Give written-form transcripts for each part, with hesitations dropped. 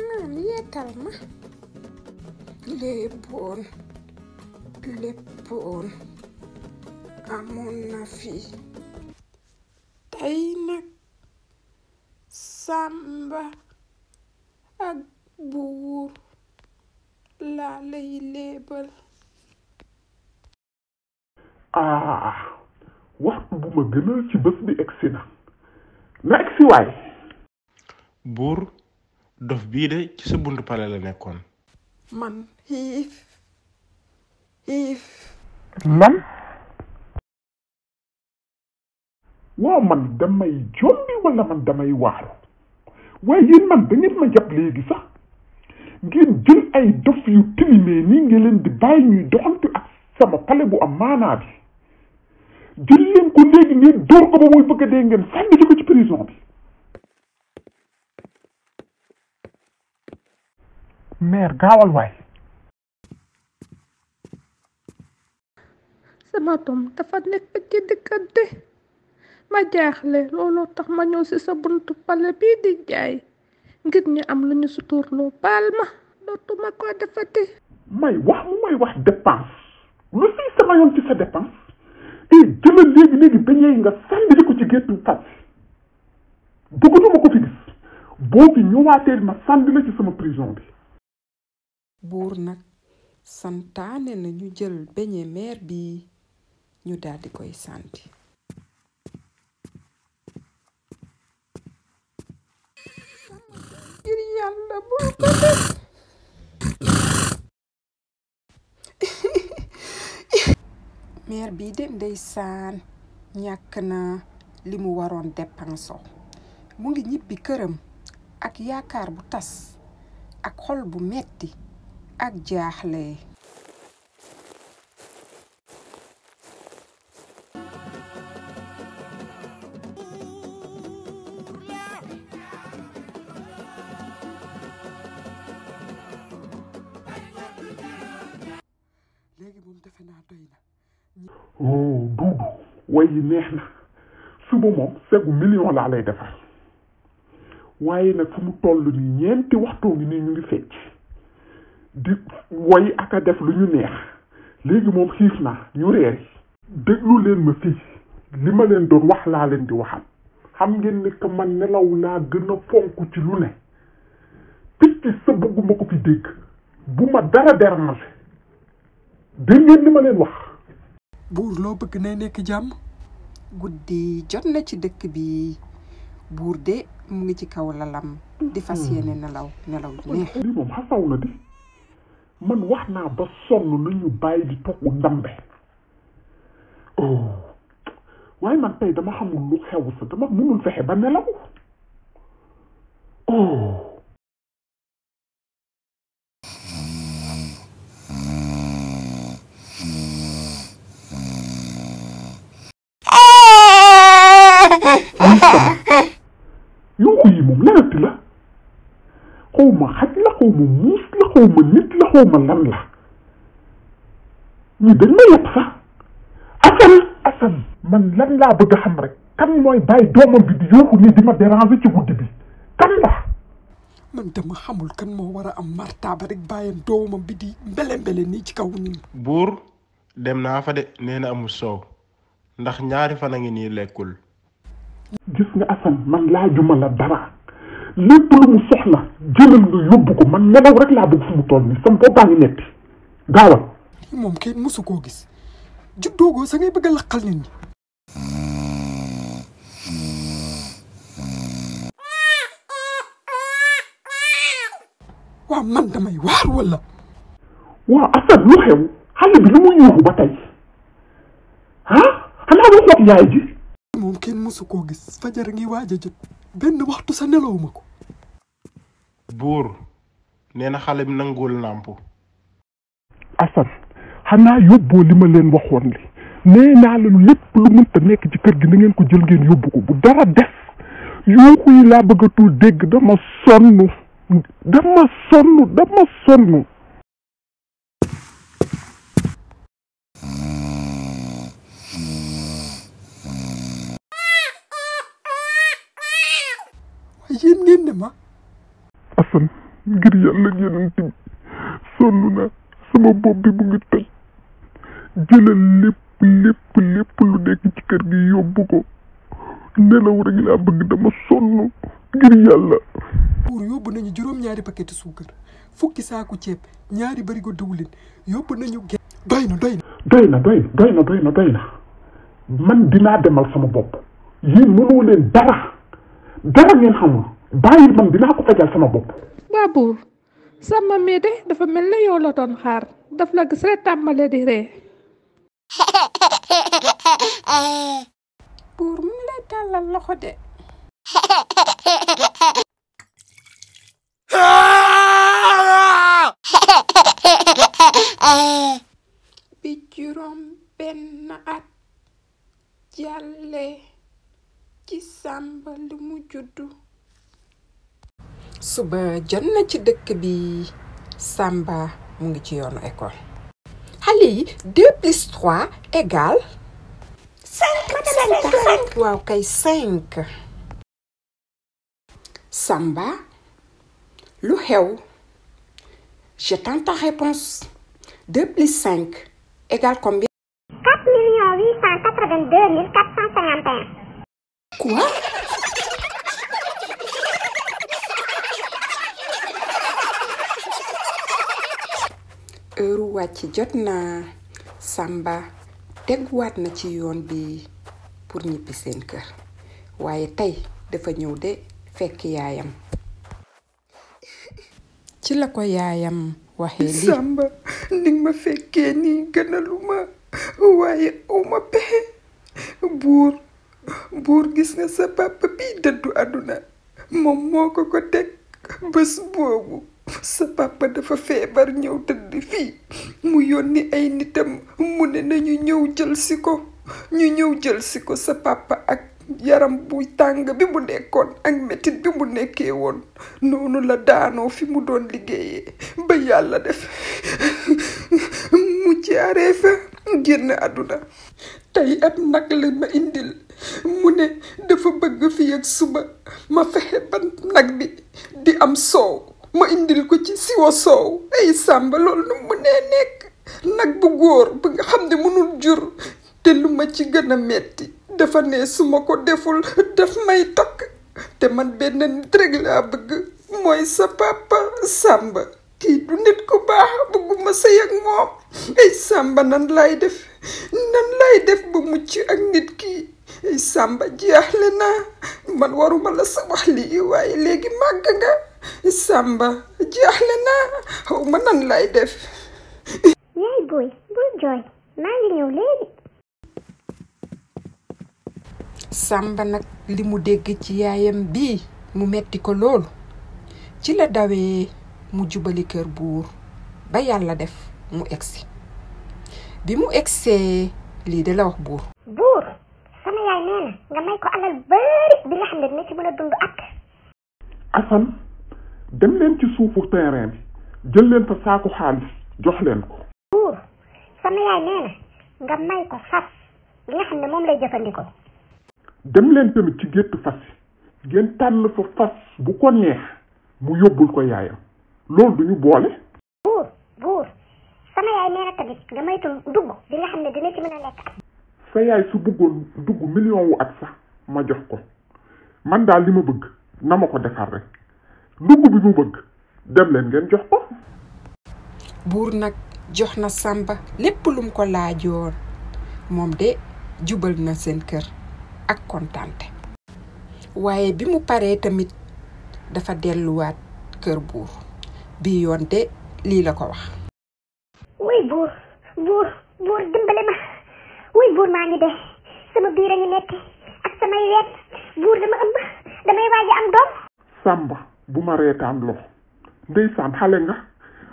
naan yeetal ma léppoon amoon na fi tey nag Samba ak Buur laa lay léebal. waxtu bu ma gënal ci bés bi egsi na egsi waay. Buur dof bii de ci sa buntu pale la nekkoon. man xiif lan. waaw man damay jombi wala man damay waaru waaye yéen man da ngeen ma jàpp léegi sax ngeen jël ay dof yu tilimee nii ngeen leen di bàyyi ñuy doxantu ak sama pale bu am maanaa bi jël leen ko léegi ngeen dóor ko ba muy bëgg a dee ngeen sànni ko ci prison bi. mère gaawal waay. sama doom dafa nekk ci diggante ma jaaxle looloo tax ma ñëw ci sa buntu pale bii di jaay ngir ñu am lu ñu suturloo baal ma dootuma ko defati. may wax dépense lu siy sama yoon ci sa dépense jëlal léegi bañee nga sànni ko ci géttu fas bëggatuma ko fi gis boo fi ñëwaatee ma sànni la ci sama prison bi. Buur nag santaane na ñu jël beñe meer bi ñu daldi koy sànni. ngir yàlla bul ko def. meer bi de ndeysaan ñàkk na li mu waroon dépenso mu ngi ñibbi këram ak yaakaar bu tas ak xol bu metti ak jaaxle. léegi moom defe naa doy na. Duudu way yi neex na suba moom segu million laa lay defar waaye nag fu mu toll nii ñeenti waxtoo ngi nii ñu ngi fecc di way ak a def lu ñu neex léegi moom xiif naa ñu reeri. déglu leen ma fii li ma leen doon wax laa leen di waxal xam ngeen ni que man nelaw laa gën a fonk ci lu ne picc sa bëgguma ko fi dégg bu ma dara déranger dégg ngeen li ma leen wax. Buur loo bëgg nay nekk jàmm. guddi jot na ci dëkk bi Buur de mu ngi ci kaw lalam di fas yéene nelaw neex. lii moom xasaw na di man wax naa ba sonn nañu bàyyi di togg ndambe waaye man tey dama xamul lu xew sa dama mënul fexe ba nelaw. yuuxu yi moom lanati la xaw ma xaj la xaw ma muus la xaw ma nit la xaw ma lan la ñi dañ ma yàpp sax Asan man lan laa bëgg a xam rek kan mooy bàyyi doomam bi di yuuxu nii di ma déranger ci guddi bi kan la. man dama xamul kan moo war a am martaba rek bàyyam doomam bi di mbele nii ci kaw nii. Buur dem naa fa de nee na amul soow ndax ñaari fan a ngi nii lekkul. gis nga Assane man laajuma la dara lépp lu mu soxla jëlal nga yóbbu ko man nelaw rek laa bëgg fu mu toll nii sama bopp baa ngi metti gaawal. moom kenn mësu koo gis juddoogoo sa ngay bëgg a laqal nit ñi. waaw man damay waar wala. waaw Assane lu xew xale bi lu mu yuuxu ba tey xanaa lu xoot yaay ji. moom kenn mësu koo gis fajar ngi waaj a jot benn waxtu sa nelawuma ko. Buur nee na xale bi nanguwul nàmpu. Assane xanaa yóbboo li ma leen waxoon li nee naa leen lépp lu mënta nekk ci kër gi na ngeen ko jël ngeen yóbbu ko bu dara des yuuxu yi laa bëggatul dégg dama sonn. yéen ngeen ne ma. Assane ngir yàlla yonent bi sonn na sama bopp bi mu ngi toj jëlal lépp lu nekk ci kër gi yóbbu ko nelaw rek laa bëgg dama sonn ngir yàlla. buur yóbbu nañu juróom-ñaari paquet suukar fukki saaku ceeb ñaari barigo diwlin yóbbu nañu doy na man dinaa demal sama bopp yéen mënoo leen dara ngeen xamul bàyyil man dinaa ko fajal sama bopp. waa buur sama mii de dafa mel ne yow la doon xaar daf la gis rek tàmbale di ree. buur mu ngi lay tàllal loxo de. bi juróom benn at jàlle ci Samba li mu juddu. suba jot na ci dëkk bi Samba mu ngi ci yoonu école. xale yi 2 plus 3 égale 5. waaw kay 5. Samba lu xew? j'attends ta réponse. 2 plus 5 égale combien? 4 882 451. Quoi? heure wàcc jot na. Samba teguwaat na ci yoon bi pour ñibbi seen kër waaye tey dafa ñëw de fekk yaayam. ci la ko yaayam waxee lii. Samba ni ma fekkee nii gënaluma waaye uma pexe. buur gis nga sa papa bii dëddu àdduna moom moo ko teg bés boobu sa papa dafa feebar ñëw tëdd fii mu yónni ay nitam mu ne nañu ñëw jël si ko sa papa ak yaram bu tàng bi mu nekkoon ak metit bi mu nekkee woon noonu la daanoo fi mu doon liggéeyee ba yàlla def mu jaaree fa génn àdduna. tey ab nag la ma indil mu ne dafa bëgg fi ak suba ma fexe ba nag bi di am soow ma indil ko ci siwo soow. ay Samba loolu nu mu nee nekk nag bu góor ba nga xam ne mënul jur te lu ma ci gën a metti dafa ne su ma ko deful daf may takk te man benn nit rek laa bëgg mooy sa papa. Samba kii du nit ku baax bëgguma sëy ak moom. ay Samba nan lay def ba mucc ak nit kii. ay Samba jaaxle naa man waruma la sa wax lii waaye léegi màgg nga. Samba jaaxle naa xaw ma nan lay def. yaay booy bul jooy maa ngi ñëw léegi. Samba nag li mu dégg ci yaayam bii mu metti ko loolu ci la dawee mu jubali kër buur ba yàlla def mu egsi. bi mu egsee lii de la wax buur. buur sama yaay nee na nga may ko alal bari bi nga xam ne dina ci mën a dund ak. Assane dem leen ci suufu terrain bi jël leen fa saaku xaalis jox leen ko. buur sama yaay nee na nga may ko fas bi nga xam ne moom lay jëfandikoo. dem leen tamit ci gétt fas yi ngeen tànn fa fas bu ko neex mu yóbbul ko yaayam loolu duñu boole. buur sama yaay nee na tamit nga maytu dugg bi nga xam ne dina ci mën a lekk. sa yaay su bëggoon dugg million wu at sax ma jox ko man daal li ma bëgg na ma ko defar rek dugg bi mu bëgg dem leen ngeen jox ko. buur nag jox na Samba lépp lum ko laajoon moom de jubal na seen kër ak kontaante waaye bi mu paree tamit dafa delluwaat kër buur bi yoon de lii la ko wax. wuy buur dimbale ma wuy buur maa ngi dee sama biir a ngi metti ak samay wet buur dama ëmb damay waaj am doom. Samba bu ma reetaan loxo ndeysaan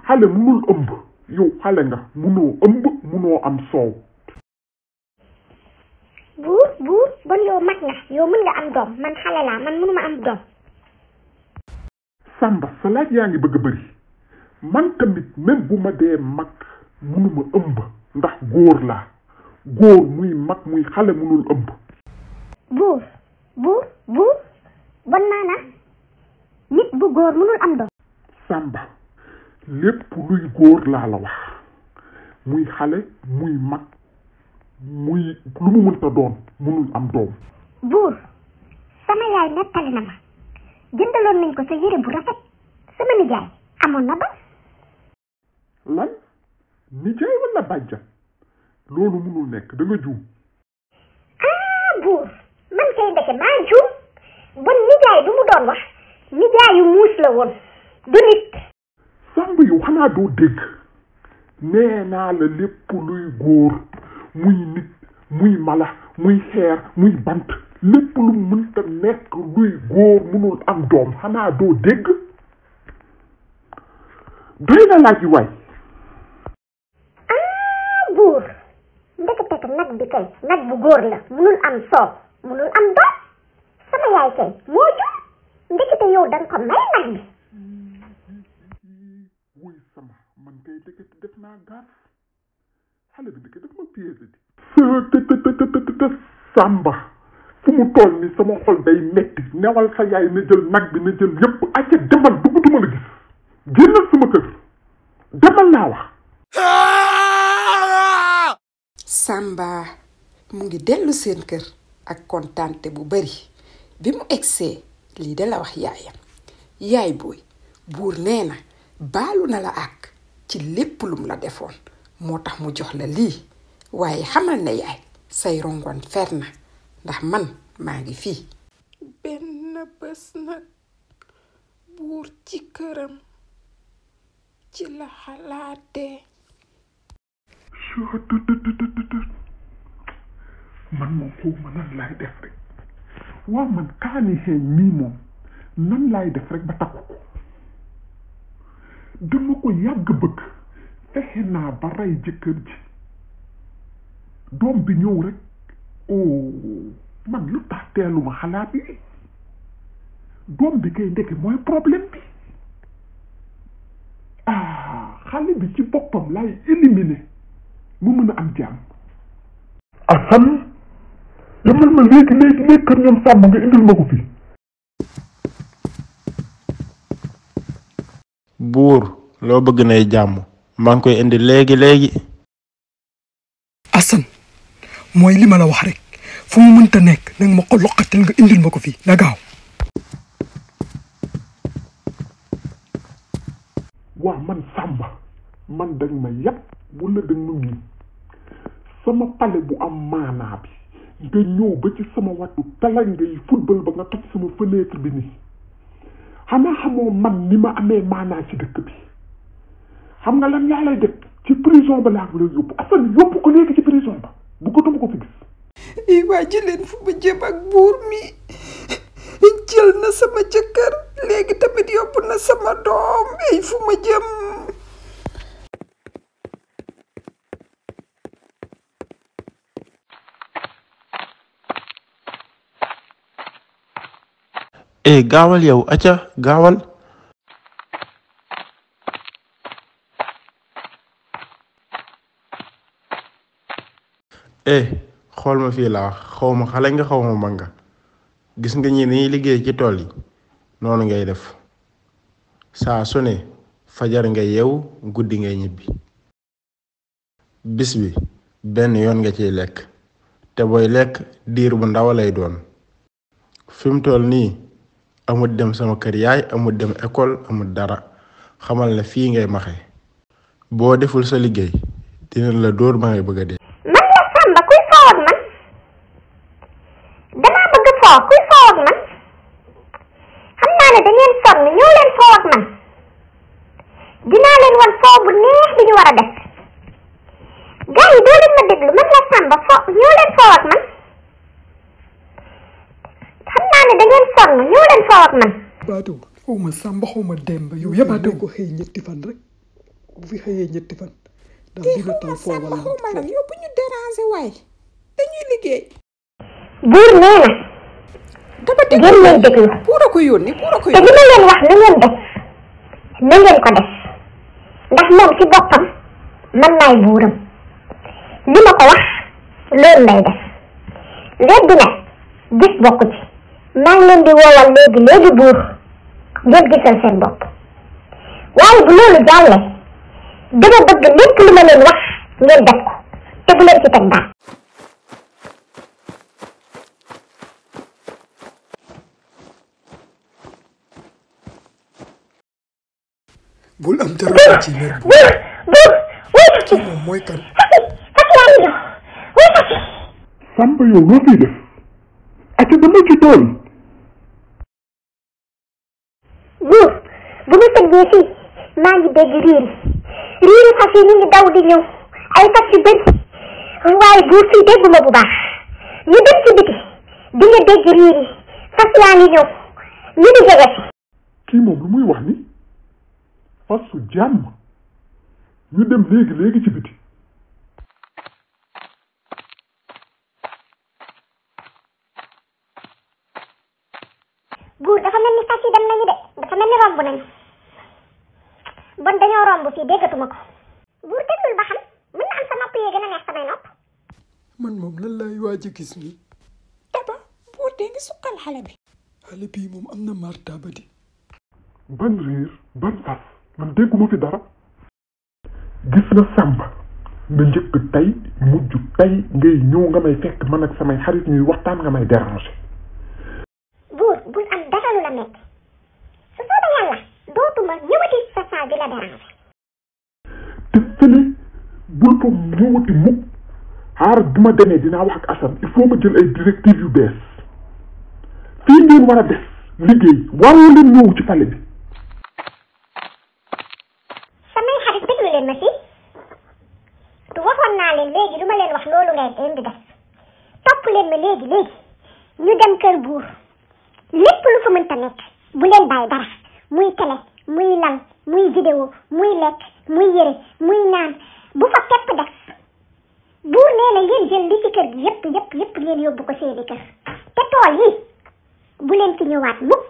xale munul ëmb yow xale nga munoo ëmb munoo am soow. buur bon yow mag nga yow mën nga am doom man xale laa man mënuma am doom. Samba sa laaj yaa ngi bëgg a bëri man tamit même bu ma dee mag munuma ëmb ndax góor laa góor muy mag muy xale munul ëmb. buur bon maana nit bu góor munul am doom. Samba lépp luy góor laa la wax muy xale muy mag muy lu mu mënta doon mënul am doom. buur sama yaay nettali na ma jëndaloon nañ ko sa yére bu rafet sama nijaay amoon na ba. lan nijaay wala bàjjan loolu mënul nekk da nga juum. buur man kay ndeke maa juum bon nijaay du mu doon wax nijaayu muus la woon du nit. Samba yow xanaa doo dégg nee naa la lépp luy góor muy nit muy mala muy xeer muy bant lépp lu mënta nekk luy góor mënul am doom xanaa doo dégg doy na laaj waay. buur ndekete nag bi kay nag bu góor la mënul am soow mënul am doom sama yaay kay moo jur ndekete yow danga ko may nag bi. wuy sama man kay ndekete def naa gaaf xale bi ndekete def ma piège di te Samba fu mu toll ni sama xol day metti newal sa yaay na jël nag bi na jël yépp acca demal bëggatuma la gis génnal sama kër demal naa wax. Samba mu ngi dellu seen kër ak kontante bu bari bi mu egsee lii de la wax yaayam. yaay booy buur nee na baalu na la ak ci lépp lum la defoon moo tax mu jox la lii waaye xamal ne yaay say rongoon fer na ndax man maa ngi fii. benn bés nag buur ci këram ci la xalaatee. man moom foofu ma nan laay def rek waaw man kaani xeeñ mii moom nan laay def rek ba takku ko dama ko yàgg bëgg fexe naa ba rey jëkkër ji doom bi ñëw rek man lu tax teeluma xalaat yi doom bi kay ndeke mooy problème bi xale bi ci boppam laay éliminer mu mën a am jàmm. Assane demal ma léegi kër ñoom Samba nga indil ma ko fii. buur loo bëgg nay jàmm maa ngi koy indi léegi. Assane mooy li ma la wax rek fu mu mënta nekk nag ma ko loqatel nga indil ma ko fii na gaaw. waa man Samba man dañ ma yàpp wala dañ ma miin sama pale bu am maanaa bi nga ñëw ba ci sama wattu talañ ngay football ba nga toj sama fenêtre bi nii xanaa xamoo man ni ma amee maanaa ci dëkk bi xam nga lan laa lay def ci prison ba laa ko lay yóbbu Assane yóbbu ko léegi ci prison ba bu ko duma ko fi gis. waa jëleen fu ma jëm ak buur mi jël na sama jëkkër léegi tamit yóbbu na sama doom fu ma jëm. gaawal yow acca gaawal. xool ma fii laa xaw ma xale nga xaw ma mag nga gis nga ñi ni liggéey ci tool yi noonu ngay def saa su ne fajar nga yeewu guddi ngay ñibbi bis bi benn yoon nga ciy lekk te booy lekk diir bu ndaw lay doon fi mu toll nii amul dem sama kër yaay amul dem école amul dara xamal ne fii ngay maxe boo deful sa liggéey dina la dóor ba ngay bëgg a dee. man la Samba kuy foo ak man damaa bëgg foo kuy foo ak man xam naa ne da ngeen sonn ñëw leen foo ak man dinaa leen wan foo bu neex bi ñu war a def gars yi doo leen ma déglu man la Samba foo ñëw leen foo ak man xam naa ne da ngeen sonn ñëw leen foo ak man. baatu xaw ma Samba xaw ma Demba yow yabaate ko xëy ñetti fan rek bu fi xëyee ñetti fan. daal dina taw foo wala xaw ma lan yow bu ñu déranger waay dañuy liggéey. buur nee na. dama ngeen may déglu. buur a ko yónni te li ma leen wax na ngeen def na ngeen ko def ndax moom ci boppam man maay buuram li ma ko wax loolu lay def léegi nag gis bokk ci maa ngi leen di woowal léegi buur ngeen gisal seen bopp waaye bu loolu jàllee dama bëgg lépp lu ma leen wax ngeen def ko te bu leen ci teg daal. bul am dara ci mer bi ci moom mooy kan Samba yow loo fiy def ak dama ci tool buur bu ma tëggee fii maa ngi dégg riiri fas yi ñu ngi daw di ñëw ay fas yu bëri waaye buur fii dégguma bu baax ñu dem ci biti di nga dégg riiri fas yaa ngi ñëw ñu ngi jege si kii moom lu muy wax ni fasu jàmm ñu dem léegi ci biti buur dafa mel ni fas yi dem nañu de dafa mel ni romb nañu bon dañoo romb fii déggatuma ko buur déglul ba xam mën na am sa nopp yee gën a neex samay nopp man moom lan laay waaj a gis nii Daba buur de ngi sukkal xale bi xale bii moom am na martaba di ban riir ban fas man dégguma fi dara gis na Samba nga njëkk tey mujj tey ngay ñëw nga may fekk man ak samay xarit ñuy waxtaan nga may déranger buur bul am dara lu la metti su soobee yàlla dootuma ñëwati sa saa di la déranger te fële bul fa ñëwati mukk xaar bu ma demee dinaa wax ak Assane il faut ma jël ay directives yu bees fii ngeen war a def liggéey waroo leen ñëw ci pale bi samay xarit déglu leen ma fii du waxoon naa leen léegi lu ma leen wax loolu ngay di def topp leen ma léegi ñu dem kër buur lépp lu fa mënta nekk bu leen bàyyi dara muy télé muy lal muy vidéo muy lekk muy yére muy naan bu fa képp def buur nee na ngeen jël li ci kër gi yépp ngeen yóbbu ko seeni kër te tool yi bu leen fi ñëwaat mukk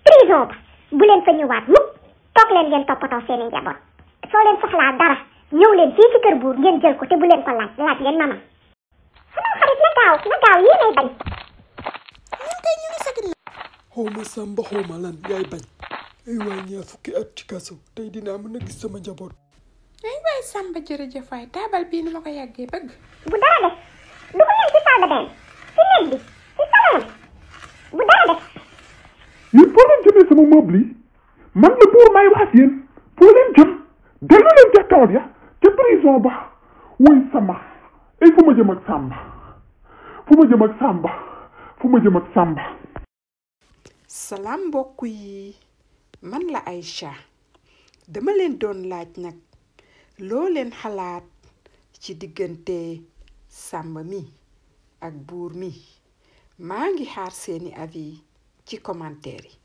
prison ba bu leen fa ñëwaat mukk toog leen ngeen toppatoo seeni njaboot soo leen soxlaa dara ñëw leen fii ci kër buur ngeen jël ko te bu leen ko laaj leen mama sama xarit na gaaw yii lay bañ xawma Samba xawma lan yaay bañ ay waay ñaar fukki at ci kaso tey dinaa mën a gis sama njaboot ay waay Samba jërëjëf waay taabal bii ni ma ko yàggee bëgg bu dara def dugg leen ci salle de bain ci néeg bi ci salon bu dara def yéen foo leen jëmee sama meuble yi man la buur may wax ak yéen foo leen jëm dellu leen ca tool ya ca prison ba wuy sama ay fu ma jëm ak Samba salaam mbokk yi man la Aïcha dama leen doon laaj nag loo leen xalaat ci diggante Samba mi ak buur mi maa ngi xaar seeni avis ci commentaire yi